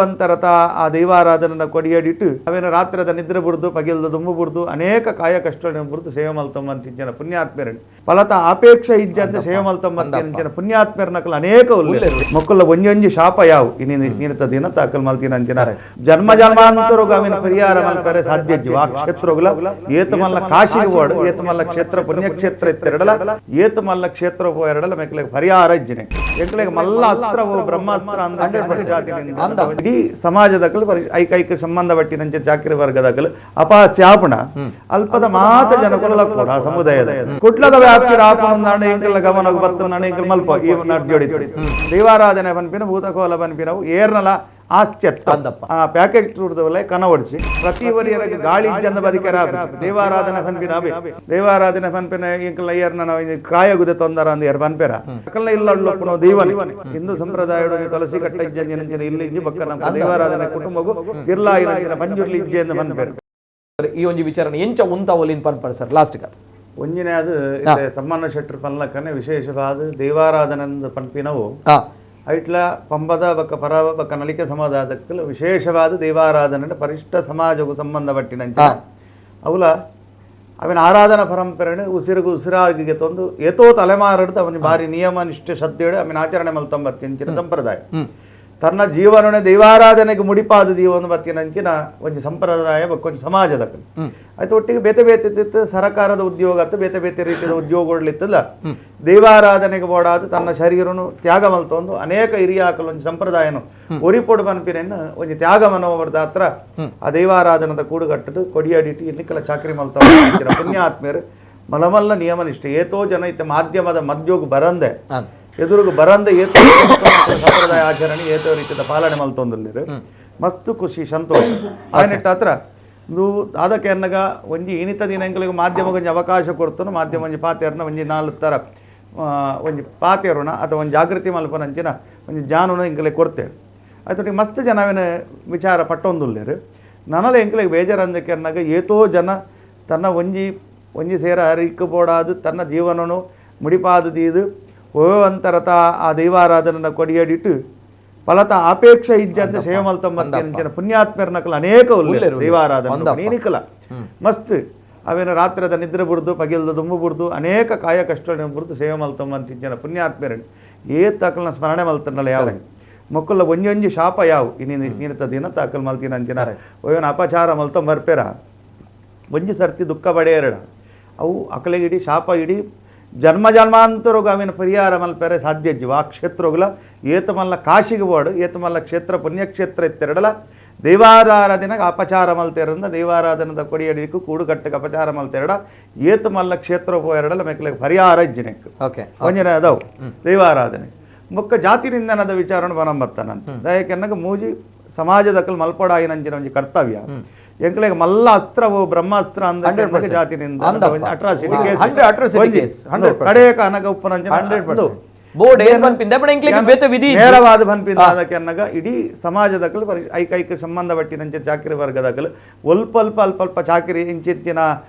ಅಂತರತ ಆ ದೈವಾರಾಧನನ ಕೊಡಿಯಡಿಟ್ಟು ಅವೇನ ರಾತ್ರಿದ ನಿದ್ರೆ ಬುಡ್ದು ಪಗಿಲ್ದ ದುಂಬು ಬುಡ್ದು ಅನೇಕ ಕಾಯ ಕಷ್ಟಗಳನ್ನು ಬುಡ್ದು ಸೇವೆ ಮಲ್ತೊಂಬಂತಿಂಚಿನ ಪುಣ್ಯಾತ್ಮೆರನ್ ಫಲತ ಆಪೇಕ್ಷೆ ಇಜ್ಜಂತೆ ಸೇವೆ ಮಲ್ತೊಂಬಂತಿಂಚಿನ ಪುಣ್ಯಾತ್ಮೆರನಕಲ್ ಅನೇಕ ಉಲ್ಲೇರು. ಮೊಕ್ಕಲ ಒಂಜೊಂಜಿ ಶಾಪ ಯಾವು ಇನಿ ನೀನತ ದಿನ ತಾಕಲ್ ಮಲ್ತಿನ ಅಂಚಿನ ಜನ್ಮ ಜನ್ಮಾಂತರಗ ಅವಿನ ಪರಿಹಾರ ಮಲ್ಪರೆ ಸಾಧ್ಯ ಜೀವ ಆ ಕ್ಷೇತ್ರಗಳ ಏತ ಮಲ್ಲ ಕಾಶಿಗೆ ಓಡು ಏತ ಮಲ್ಲ ಕ್ಷೇತ್ರ ಪುಣ್ಯಕ್ಷೇತ್ರ ಇತ್ತೆರಡಲ ಏತ ಮಲ್ಲ ಕ್ಷೇತ್ರ ಪೋಯರಡಲ ಮೆಕ್ಲೆಗ್ ಪರಿಹಾರ ಇಜ್ಜಿನೆ ಎಂಕ್ಲೆಗ್ ಮಲ್ಲ ಅಸ್ತ್ರ ಓ ಬ್ರಹ್ಮಾಸ್ತ್ರ ಅಂದ್ರೆ ಇಡೀ ಸಮಾಜದಕಲು ಐಕ ಐಕ ಸಂಬಂಧ ಪಟ್ಟಿನಂಚೆ ಚಾಕ್ರಿ ವರ್ಗದಕಲು ಅಪಸ್ಯಾಪಣ ಅಲ್ಪದ ಮಾತ ಜನಕುಲ ಕೂಡ ಸಮುದಾಯದ ಕುಡ್ಲದ ವ್ಯಾಪ್ತಿ ರಾಪನ ಎಂಕಲ್ಲ ಗಮನ ಬತ್ತನ ಎಂಕಲ್ ಮಲ್ಪ ಈ ನಡ್ಜೋಡಿ ದೈವಾರಾಧನೆ ಪನ್ಪಿನ ಭೂತಕೋಲ ಪನ್ಪಿನವು ಏರ್ನಲ ಆಶ್ಚರ್ಯ ಅಂದಪ್ಪ. ಆ ಪ್ಯಾಕೆಟ್ ಚೂಡ್ದವಲೆ ಕನವಡಿಸಿ ಪ್ರತಿ ವರಿಯರಗೆ ಗಾಳಿ ಚಂದ ಬದಿಕರ ದೇವಾರಾಧನೆ ಪನ್ಪಿನ ಅವೆ ದೇವಾರಾಧನೆ ಪನ್ಪಿನ ಎಂಕಲ್ನ ಏರ್ನ ನಾವು ಕಾಯಗುದೆ ತೊಂದರ ಅಂದ್ ಏರ್ ಪನ್ಪೆರ ಅಕಲ್ನ ಇಲ್ಲ ದೈವನೆ ಹಿಂದೂ ಸಂಪ್ರದಾಯ ತುಳಸಿ ಕಟ್ಟ ಇಜ್ಜಂಜಿನ ಇಲ್ಲಿ ಇಂಜಿ ಬಕ್ಕ ನಮ್ಮ ದೇವಾರಾಧನೆ ಕುಟುಂಬಗೂ ತಿರ್ಲಾಯಿನ ಮಂಜುರ್ಲಿ ಇಜ್ಜೆ ಎಂದು ಪನ್ಪೆರ್. ಈ ಒಂಜಿ ವಿಚಾರಣೆ ಎಂಚ ಉಂತಾವೊಲಿನ್ ಪನ್ಪರ್ ಸರ್ ಲಾಸ್ಟ್ ಗೆ. ಒಂಜಿನೇ ಅದು ತಮ್ಮನ್ನ ಶೆಟ್ಟರ್ ಪನ್ಲಕ್ಕನೆ ವಿಶೇಷವಾದ ದೇವಾರಾಧನೆ ಪನ್ಪಿನವು ಐಟ್ಲ ಪಂಬದ ಬಕ್ಕ ಪರವ ಬಕ್ಕ ನಲಿಕೆ ಸಮಾಧಾನಕ್ಕೂ ವಿಶೇಷವಾದ ದೇವಾರಾಧನೆ ಪರಿಷ್ಠ ಸಮಾಜಕ್ಕೂ ಸಂಬಂಧಪಟ್ಟಿನಂಚ ಅವಲ ಅವನ ಆರಾಧನಾ ಪರಂಪರೆನು ಉಸಿರುಗು ಉಸಿರಾಗಿಗೆ ತಂದು ಏತೋ ತಲೆಮಾರಿಡ್ದು ಅವನ ಭಾರಿ ನಿಯಮ ನಿಷ್ಠೆ ಶ್ರದ್ಧೆಡು ಅವನ ಆಚರಣೆ ಮಲ್ತೊಂಬತ್ತಿನ ಸಂಪ್ರದಾಯ ತನ್ನ ಜೀವನನೆ ದೈವಾರಾಧನೆಗೆ ಮುಡಿಪಾದ ದೀವನ ಬತ್ತಿನಂಚಿನ ಒಂಜಿ ಸಂಪ್ರದಾಯ ಬೊಕ್ಕೊಂಜಿ ಸಮಾಜದ ಆಯ್ತು. ಒಟ್ಟಿಗೆ ಬೇತೆ ಬೇತೆ ತಿತ್ತು ಸರಕಾರದ ಉದ್ಯೋಗ ಅತ್ತು ಬೇತೆ ಬೇತೆ ರೀತಿಯ ಉದ್ಯೋಗಗಳಿತ್ತಲ್ಲ ದೈವಾರಾಧನೆಗೆ ಬೋಡಾದ ತನ್ನ ಶರೀರನು ತ್ಯಾಗ ಮಲ್ತೊಂದು ಅನೇಕ ಹಿರಿಯಾಕಲು ಒಂಜಿ ಸಂಪ್ರದಾಯನು ಒರಿಪೊಡು ಪನ್ಪಿನ ಒಂಜಿ ತ್ಯಾಗ ಮನೋವರ್ದ ಹತ್ರ ಆ ದೈವಾರಾಧನದ ಕೂಡುಗಟ್ಟದು ಕೊಡಿಯಡಿಟ್ಟು ಇನ್ನಿಕ್ಕಲ ಚಾಕ್ರಿ ಮಲ್ತ ಪುಣ್ಯಾತ್ಮೇರು ಮಲಮಲ್ಲ ನಿಯಮನಿಷ್ಠೆ ಏತೋ ಜನ ಇತ್ತ ಮಾಧ್ಯಮದ ಮದ್ಯೋಗ ಬರಂದೆ ಎದುರುಗು ಬರಂದೆ ಏತೋ ಸಂಪ್ರದಾಯ ಆಚರಣೆ ಏತೋ ರೀತಿಯ ಪಾಲನೆ ಮಲ್ತೊಂದುಲ್ಲೇರು ಮಸ್ತ್ ಖುಷಿ ಸಂತೋಷ ಆಯ್ನೆಟ್ಟ ಹತ್ರ ನೀವು ಅದಕ್ಕೆ ಎನ್ನಗ ಒಂಜಿ ಇನಿತ ದಿನಗಳಿಗೆ ಮಾಧ್ಯಮ ಒಂಜಿ ಅವಕಾಶ ಕೊಡ್ತನು ಮಾಧ್ಯಮ ಒಂಜಿ ಪಾತೆರ್ನ ಒಂಜಿ ನಾಲ್ಕು ಥರ ಒಂಜಿ ಪಾತೆರುಣ ಅಥವಾ ಒಂಜಿ ಜಾಗೃತಿ ಮಲ್ಪನಂಚಿನ ಒಂಜಿ ಜಾನುನ ಎಂಕಲೆ ಕೊಡ್ತೇವೆ. ಆಯ್ತು, ಮಸ್ತ್ ಜನವಿನ ವಿಚಾರ ಪಟ್ಟೊಂದುಲ್ಲೇರು. ನನಲ ಎಂಕಲೆಗ್ ಬೇಜಾರಂದಕ್ಕೆ ಎನ್ನಗ ಏತೋ ಜನ ತನ್ನ ಒಂಜಿ ಒಂಜಿ ಸೇರ ಅರಿಕ್ ಬೋಡಾದು ತನ್ನ ಜೀವನನು ಮುಡಿಪಾದು ದೀದು ಅಂತರತ ಆ ದೈವಾರಾಧನನ ಕೊಡಿಯಡಿಟ್ಟು ಫಲತ ಆಪೇಕ್ಷೆ ಇಜ್ಜಂತೆ ಸೇವೆ ಮಲ್ತೊಂಬಂತಿನ ಪುಣ್ಯಾತ್ಮೆರನಕಲ್ ಅನೇಕ ಉಲ್ಲೇರು. ದೈವಾರಾಧನೆ ನೀನಿಕಲ ಮಸ್ತ್ ಅವೇನ ರಾತ್ರಿದ ನಿದ್ರೆ ಬುಡ್ದು ಪಗಿಲ್ದ ದುಂಬು ಬುಡ್ದು ಅನೇಕ ಕಾಯ ಕಷ್ಟಗಳನ್ನು ಬುಡ್ದು ಸೇವೆ ಮಲ್ತೊಂಬಂತಿಂಚಿನ ಪುಣ್ಯಾತ್ಮೆರನ್ ಏತ್ ಅಕಲ್ನ ಸ್ಮರಣೆ ಮಲ್ತನ್ನಲ್ಲ ಯಾವ ಮೊಕ್ಕಲ ಒಂಜೊಂಜಿ ಶಾಪ ಯಾವು ಇನಿ ನೀನತ ದಿನ ತಾಕಲ್ ಮಲ್ತಿನ ಅಂಚಿನ ಒಯ್ಯನ ಅಪಚಾರ ಮಲ್ತೊಂಬರ್ಪೆರ ಒಂಜಿ ಸರ್ತಿ ದುಃಖ ಪಡೆಯರಡ ಅವು ಅಕಲೆಗೆ ಇಡೀ ಶಾಪ ಇಡೀ ಜನ್ಮ ಜನ್ಮಾಂತರಗ ಅವಿನ ಪರಿಹಾರ ಮಲ್ಪೆರೆ ಸಾಧ್ಯ ಜೀವ ಆ ಕ್ಷೇತ್ರಗಳ ಏತ ಮಲ್ಲ ಕಾಶಿಗೆ ಬೋಡು ಏತ ಮಲ್ಲ ಕ್ಷೇತ್ರ ಪುಣ್ಯಕ್ಷೇತ್ರ ಇತ್ತೆರಡಲ ದೈವಾರಾಧನೆಗೆ ಅಪಚಾರ ಮಲ್ತೆರಂದ ದೈವಾರಾಧನದ ಕೊಡಿಯಡಿಕು ಕೂಡುಕಟ್ಟಕ್ಕೆ ಅಪಚಾರ ಮಲ್ತೆರಡ ಏತ ಮಲ್ಲ ಕ್ಷೇತ್ರ ಪೋಯರಡಲ ಮೆಕ್ಲೆಗ್ ಪರಿಹಾರ ಇಜ್ಜಿನೆಕ್. ಒಂಜನೇ ಅದವು ದೈವಾರಾಧನೆ. ಬೊಕ್ಕ ಜಾತಿ ನಿಂದನದ ವಿಚಾರಣ ಬನಂಬತ್ತನಂತ ದಯಕೆನ್ನಗ ಮೂಜಿ ಸಮಾಜದಕಲ್ ಮಲ್ಪಡಾಯಿನಂಚಿನ ಒಂಜಿ ಕರ್ತವ್ಯ. ಎಂಕ್ಲೆಗ್ ಮಲ್ಲ ಅಸ್ತ್ರವು ಬ್ರಹ್ಮಾಸ್ತ್ರ ಅಂದ್ರೆ ಜಾತಿ ನಿಂದ atrocity case. 100 atrocity case, 100%. ಕಡೆಯ ಕನಕ ಉಪ್ಪನಂಚಿನ 100%. ಬೋರ್ಡ್ ಏನ್ ಪನ್ಪಿಂದ ಬಟ್ ಎಂಕ್ಲೆಗ್ ಬೇತೆ ವಿಧಿ ಇಜ್ಜಿ. ನೇರವಾದ ಪನ್ಪಿಂದ ಅದಕ್ಕೆ ಅನ್ನಗ ಇಡೀ ಸಮಾಜದಕಲು ಐಕ ಐಕ ಸಂಬಂಧಪಟ್ಟಿನಂಚೆ ಚಾಕ್ರಿ ವರ್ಗದಕಲು ಅಲ್ಪ ಅಲ್ಪ ಅಲ್ಪ ಅಲ್ಪ ಚಾಕ್ರಿ ಇಂಚಿತ್ತಿನ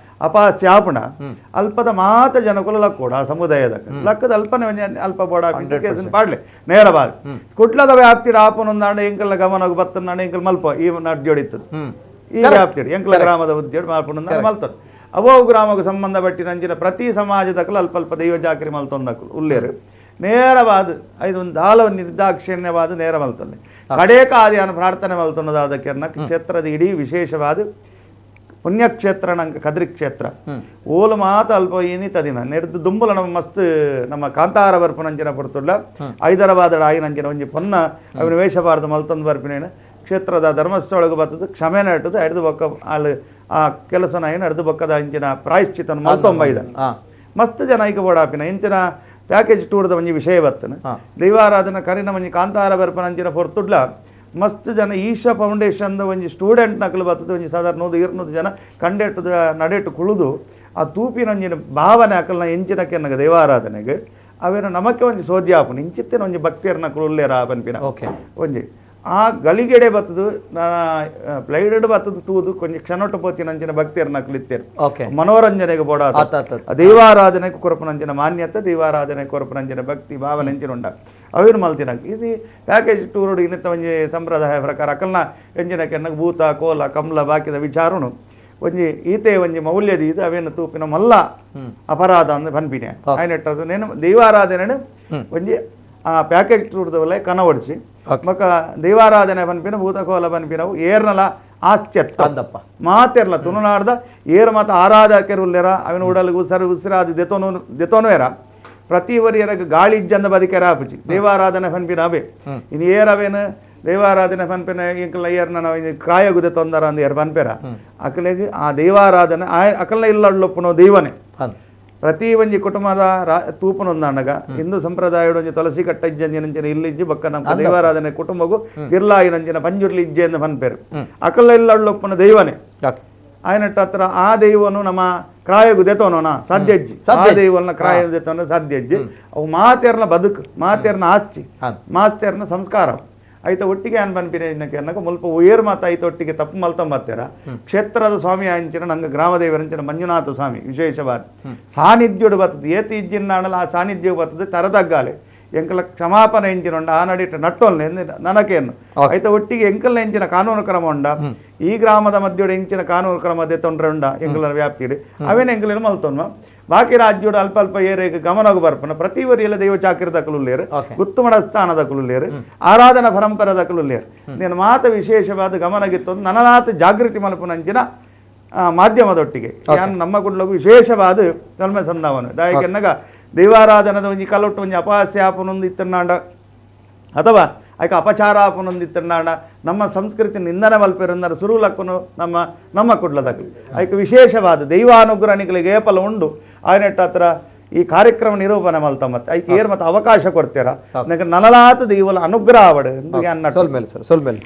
ಅಪಸ್ಯಾಪಣ ಅಲ್ಪದ ಮಾತ ಜನಕುಲ ಲಕ್ಕೋಡ ಸಮುದಾಯದ ಲಕ್ಕದ ಅಲ್ಪನೆ ಒಂಜಿ ಅಲ್ಪ ಬೋಡ ಕೇಸನ್ ಪಾಡ್ಲೆ ನೇರವಾದ ಕುಡ್ಲದ ವ್ಯಾಪ್ತಿಡ್ ಆಪನೊಂದಾಂಡ ಎಂಕಲ್ನ ಗಮನ ಬತ್ತನಾಂಡ ಎಂಕಲ್ ಮಲ್ಪ ಈ ನಡ್ಜೋಡಿತ್ತದು ಈ ವ್ಯಾಪ್ತಿಡ್ ಎಂಕಲ ಗ್ರಾಮದ ಉದ್ಯೋಗ ಮಲ್ಪನೊಂದಾಂಡ ಮಲ್ತದೆ. ಅವೋ ಗ್ರಾಮಕ್ಕೆ ಸಂಬಂಧಪಟ್ಟಿನಂಚಿನ ಪ್ರತಿ ಸಮಾಜದಕಲು ಅಲ್ಪ ಅಲ್ಪ ದೈವ ಚಾಕ್ರಿ ಮಲ್ತೊಂದಕಲು ಉಲ್ಲೇರು ನೇರವಾದ ಐದು ಒಂದು ದಾಲ ನಿರ್ದಾಕ್ಷಿಣ್ಯವಾದ ನೇರ ಮಲ್ತೊಂದೆ ಕಡೇಕ ಆದಿಯಾನ ಪ್ರಾರ್ಥನೆ ಮಲ್ತೊಂದದ ಅದಕ್ಕೆ ಕ್ಷೇತ್ರದ ಇಡೀ ವಿಶೇಷವಾದ ಪುಣ್ಯಕ್ಷೇತ್ರ ನಂಗೆ ಕದ್ರಿ ಕ್ಷೇತ್ರ ಓಲು ಮಾತ ಅಲ್ಪ ಏನಿತ ದಿನ ನೆಡ್ದು ದುಂಬುಲ ನಮ್ಮ ಮಸ್ತ್ ನಮ್ಮ ಕಾಂತಾರ ಬರ್ಪುನಂಚಿನ ಪೊರ್ತುಳ್ಳ ಹೈದರಾಬಾದ ಆಯಿನಂಚಿನ ಒಂಜಿ ಪೊನ್ನ ಅವನ ವೇಷಬಾರ್ದು ಮಲ್ತೊಂದು ಬರ್ಪಿನೇನು ಕ್ಷೇತ್ರದ ಧರ್ಮಸ್ಥಳಕ್ಕೆ ಬರ್ತದೆ ಕ್ಷಮೆ ನಟ್ಟದು ಅಡ್ದು ಬೊಕ್ಕ ಅಲ್ಲಿ ಆ ಕೆಲಸನ ಏನು ಅಡ್ದು ಬೊಕ್ಕದ ಅಂಚಿನ ಪ್ರಾಯಶ್ಚಿತನ ಮಲ್ತೊಂಬೈದ ಮಸ್ತ್ ಜನ ಐಕ ಬೋಡಾಪಿನ ಇಂಚಿನ ಪ್ಯಾಕೇಜ್ ಟೂರ್ದ ಒಂಜಿ ವಿಷಯ ಬರ್ತನೆ ದೈವಾರಾಧನ ಕರಿನ ಒಂಜಿ ಕಾಂತಾರ ಬರ್ಪನ ಅಂಚಿನ ಪೊರ್ತುಡ್ಲ ಮಸ್ತ್ ಜನ ಈಶಾ ಫೌಂಡೇಶನ್ ಒಂಜಿ ಸ್ಟೂಡೆಂಟ್ ನಕಲು ಬರ್ತದೆ ಒಂಜಿ ಸಾಧಾರಣ 100-200 ಜನ ಕಂಡೆಟ್ಟು ನಡೆಟ್ಟು ಕುಳಿದು ಆ ತೂಪಿನ ಒಂಜಿನ ಭಾವನೆ ಅಕಲ್ನ ಎಂಚಿನಕ್ಕೆ ನಗ ದೈವಾರಾಧನೆಗೆ ಅವೇನು ನಮಕ್ಕೆ ಒಂಜಿ ಸೋದ್ಯಾಪನ ಇಂಚಿತ್ತಿನ ಒಂಜಿ ಭಕ್ತಿಯರ್ ನಕಲು ಉಲ್ಲೇರ ಪನ್ಪಿನ ಒಂಜಿ ಆ ಗಳಿಗೆಡೆ ಬತ್ತದು ಪ್ಲೈಡ್ ಬತ್ತದು ತೂದು ಕೊಂಚ ಕ್ಷಣೊಟ್ಟು ಪೋತಿನಂಚಿನ ಭಕ್ತಿಯರ್ನ ನಕಲಿತ್ತೇರು. ಮನೋರಂಜನೆಗೆ ಬೋಡ ಆತ್ ಆತ್ ಆತ್. ದೈವಾರಾಧನೆಗೆ ಕೊರಪುನಂಚಿನ ಮಾನ್ಯತೆ, ದೈವಾರಾಧನೆ ಕೊರಪುನಂಚಿನ ಭಕ್ತಿ ಭಾವನೆ ಅಂಚಿನ ಉಂಡ ಅವೇನು ಮಲ್ತಿನ. ಇದು ಪ್ಯಾಕೇಜ್ ಟೂರ್ ಇನ್ನಿತ್ತ ಒಂಜಿ ಸಂಪ್ರದಾಯ ಪ್ರಕಾರ ಅಕಲ್ನ ಎಂಜಿನ ಕೆನ್ನಗ ಭೂತ ಕೋಲ ಕಮ್ಲ ಬಾಕಿದ ವಿಚಾರನು ಒಂಜಿ ಈತೆ ಒಂಜಿ ಮೌಲ್ಯದ ಇದು ಅವೇನು ತೂಪಿನ ಮಲ್ಲ ಅಪರಾಧ ಅಂದ್ ಪನ್ಪಿನೆ. ಆಯ್ನೆಟ್ಟದು ನೇನು ದೈವಾರಾಧನೆ ಒಂಜಿ ಆ ಪ್ಯಾಕೇಜ್ ಟೂರ್ದವಲೆ ಕನವಡ್ಚಿ. ಬೊಕ ದೈವಾರಾಧನೆ ಪನ್ಪಿನ ಭೂತಕೋಲ ಪನ್ಪಿನವು ಏರ್ನಲ ಆಶ್ಚರ್ಯ ಅಂದಪ್ಪ. ಮಾತೆರ್ಲ ತುಳುನಾಡ್ದ ಏರ್ ಮಾತ ಆರಾಧಕರು ಉಲ್ಲೆರ, ಅವಿನ ಉಡಲ್ಗ್ ಉಸರು ಉಸಿರಾದ ದೆತೊನು ದೆತೊನುವೆರ. ಪ್ರತಿ ಒರಿಯರಗ್ ಗಾಳಿ ಇಜ್ಜಂದ ಬದಿಕೆರ ಆಪುಜಿ ದೈವಾರಾಧನೆ ಪನ್ಪಿನ ಅವೇ. ಇನ್ನು ಏರವೇನು ದೈವಾರಾಧನೆ ಪನ್ಪಿನ ಎಂಕಲ್ನ ಏರ್ನ ನಾವು ಕಾಯಗು ದೆತೊಂದರ ಅಂದ್ ಏರ್ ಪನ್ಪೆರ. ಅಕಲೆಗ್ ಆ ದೈವಾರಾಧನೆ ಅಕಲ್ನ ಇಲ್ಲಡ್ಲೊಪ್ಪುನೋ ದೈವನೇ. ಪ್ರತಿ ಒಂಜಿ ಕುಟುಂಬದ ತೂಪುನೊಂದಾಂಡಗ ಹಿಂದೂ ಸಂಪ್ರದಾಯಡ್ ಒಂಜಿ ತುಳಸಿ ಕಟ್ಟ ಇಜ್ಜಂದಿನಂಚಿನ ಇಲ್ಲಿಜ್ಜಿ. ಬೊಕ್ಕ ನಮ್ಮ ದೈವಾರಾಧನೆ ಕುಟುಂಬಗು ತಿರ್ಲಾಯಿನಂಚಿನ ಪಂಜುರ್ಲಿ ಇಜ್ಜೆ ಎಂದು ಪನ್ಪೆರು. ಅಕಲ್ಲ ಇಲ್ಲಡ್ಲೊಪ್ಪುನ ದೈವನೇ. ಆಯ್ನಟ್ಟ ಹತ್ರ ಆ ದೈವನು ನಮ್ಮ ಕ್ರಾಯಗು ದೆತೋನೋನ ಸಾಧ್ಯ ಇಜ್ಜಿ. ಆ ದೈವನ ಕ್ರಾಯ ದೆತೋನ ಸಾಧ್ಯ ಇಜ್ಜಿ. ಅವು ಮಾತೆರ್ನ ಬದುಕು, ಮಾತೆರ್ನ ಆಚಿ, ಮಾತೆರ್ನ ಸಂಸ್ಕಾರ. ಐತ ಒಟ್ಟಿಗೆ ಅನ್ ಪನ್ಪಿನ ಅನ್ನಕ ಮುಲ್ಪ ಉಯರ್ ಮಾತ ಐತ ಒಟ್ಟಿಗೆ ತಪ್ಪು ಮಲ್ತೊಂಬತ್ತೆರ. ಕ್ಷೇತ್ರದ ಸ್ವಾಮಿ ಅಂಚಿನ ನಂಗೆ ಗ್ರಾಮದೇವರಂಚಿನ ಮಂಜುನಾಥ ಸ್ವಾಮಿ ವಿಶೇಷವಾದ ಸಾನ್ನಿಧ್ಯೋಡು ಬರ್ತದೆ. ಏತಿ ಇಜ್ಜಿನ್ನಾಣಲ ಆ ಸಾನ್ನಿಧ್ಯ ಬರ್ತದೆ. ತರದಗ್ಗಾಲೆ ಎಂಕಲ ಕ್ಷಮಾಪಣೆ ಎಂಚಿನ ಉಂಡ ಆ ನಡಿಟ ನಟ್ಟೊಲ್ನೆ ನನಕೇನು. ಐತ ಒಟ್ಟಿಗೆ ಎಂಕಲ್ನ ಎಂಚಿನ ಕಾನೂನು ಕ್ರಮ ಉಂಡ, ಈ ಗ್ರಾಮದ ಮಧ್ಯೋಡು ಎಂಚಿನ ಕಾನೂನು ಕ್ರಮ ದೆತ್ತೊಂಡ್ರೆ ಉಂಡ ಎಂಕಲ ವ್ಯಾಪ್ತಿಡು ಅವೇನ ಎಂಕಲಿನ ಮಲ್ತೊನ್ಮ. ಬಾಕಿ ರಾಜ್ಯೋಡು ಅಲ್ಪ ಅಲ್ಪ ಏರೇಗ ಗಮನಗು ಬರ್ಪನ. ಪ್ರತಿ ವರಿಯಲ್ಲ ದೈವ ಚಾಕಿರ ದಕಲುಲ್ಲೇರು, ಗುತ್ತುಮಡ ಸ್ಥಾನ ದಕಲುಲ್ಲೇರು, ಆರಾಧನಾ ಪರಂಪರೆ ದಕಲುಲ್ಲೇರು. నేను ಮಾತ ವಿಶೇಷವಾದ ಗಮನಗಿತ್ತು ನನನಾಥ ಜಾಗೃತಿ ಮಲ್ಪುನಂಚಿನ ಮಾಧ್ಯಮದೊಟ್ಟಿಗೆ ಯಾನ್ ನಮ್ಮ ಕುಡ್ಲಗು ವಿಶೇಷವಾದ ಸೊಲ್ಮೆ ಸಂದಾವನು. ದಾಯಕೆನ್ನಗ ದೈವಾರಾಧನದ ಒಂಜಿ ಕಲೊಟ್ಟು ಒಂಜಿ ಅಪಹಾಸ್ಯ ಆಪುನೊಂದು ಇತ್ತನ್ನಾಂಡ ಅಥವಾ ಐಕ ಅಪಚಾರ ಆಪುನೊಂದು ಇತ್ತನ್ನಾಂಡ ನಮ್ಮ ಸಂಸ್ಕೃತಿ ನಿಂದನೆ ಮಲ್ಪೆರಂದರೆ ಸುರುಲಕ್ಕನು ನಮ್ಮ ನಮ್ಮ ಕುಡ್ಲದಕ್ಲು ಐಕ ವಿಶೇಷವಾದ ದೈವಾನುಗ್ರಹ ನಿಕಲಿಗೆ ಏಪಲ ಉಂಡು. ಆಯ್ನೆಟ್ಟ ಹತ್ರ ಈ ಕಾರ್ಯಕ್ರಮ ನಿರೂಪಣೆ ಮಲ್ತ ಮತ್ತೆ ಐಕ್ ಏರ್ ಮತ್ತೆ ಅವಕಾಶ ಕೊಡ್ತೀರಾ ನನಗೆ ನನಲಾತ ದೈವಲ ಅನುಗ್ರಹ ಆವಡು. ಸೊಲ್ಮೇಲೆ ಸರ್, ಸೊಲ್ಮೇಲೆ.